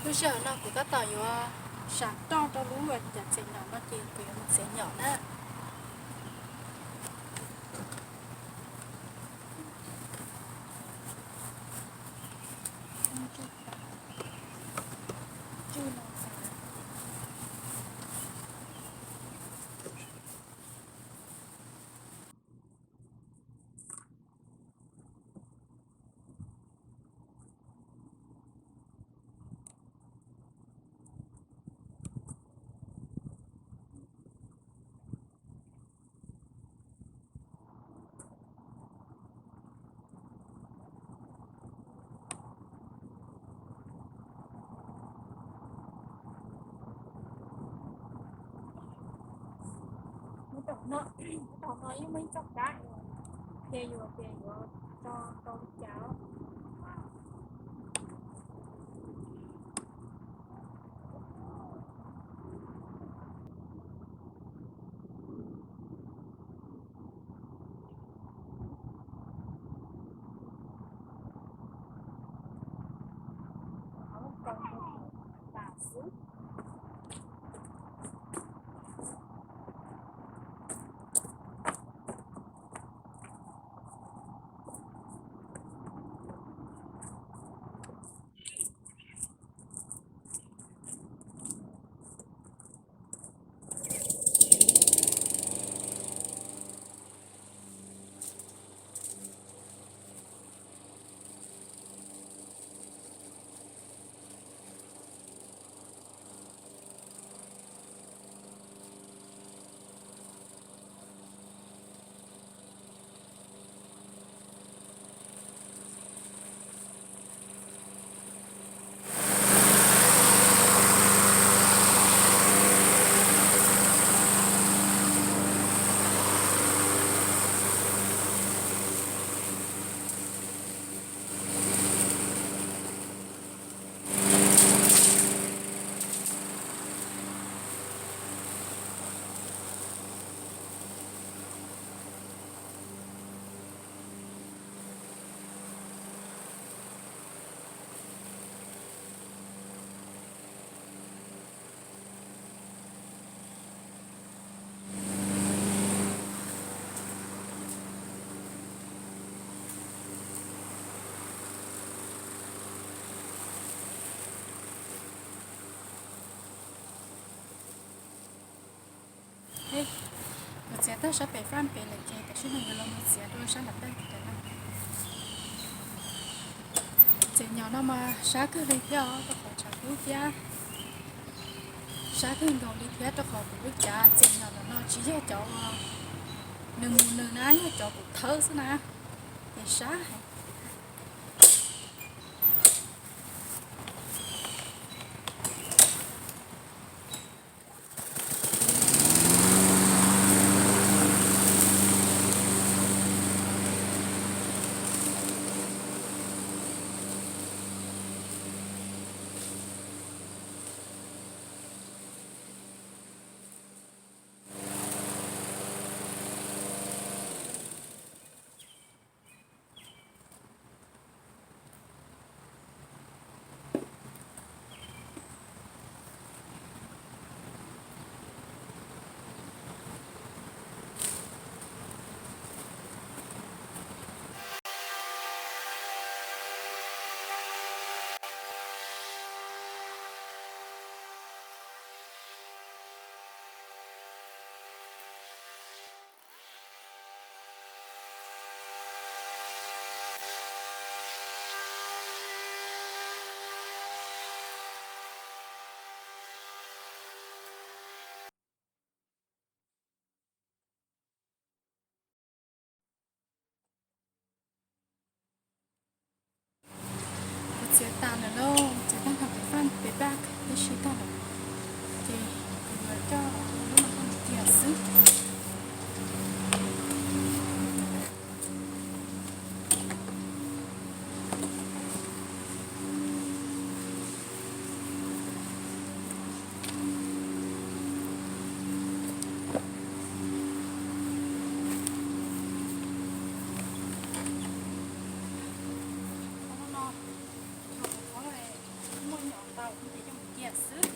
Lub sij hawm no kuv tab tom yuav sam roj rau lub cov txiav nyom no ces kuv yuav mus txiav nyom na. Muab tom no, tom no yeej muaj ib txoj kab, qhia yus tias yuav tso tau li cas. Kuv txiav tag sab pem faj pem lawm ces tam sim no yuav los mus txiav rau sab nram tag kiag no. Txiav nyom no mas sab kawg li thiab os, rau qhov tshav kub thiab. Sab kawg nkaus li thiab rau qhov kuv lub cav txiav nyom ntawm no tsis yog cov uas nws mus nws na, yog cov kuv thawb xwb na, ces sab heev. Kuv txiav tas lawm lauj, txiav tag nrho pem faj pem back tib si tag lawm, ces kuv yuav coj lub no coj mus tiag xwb. tau, kuv ces coj mus cia xwb.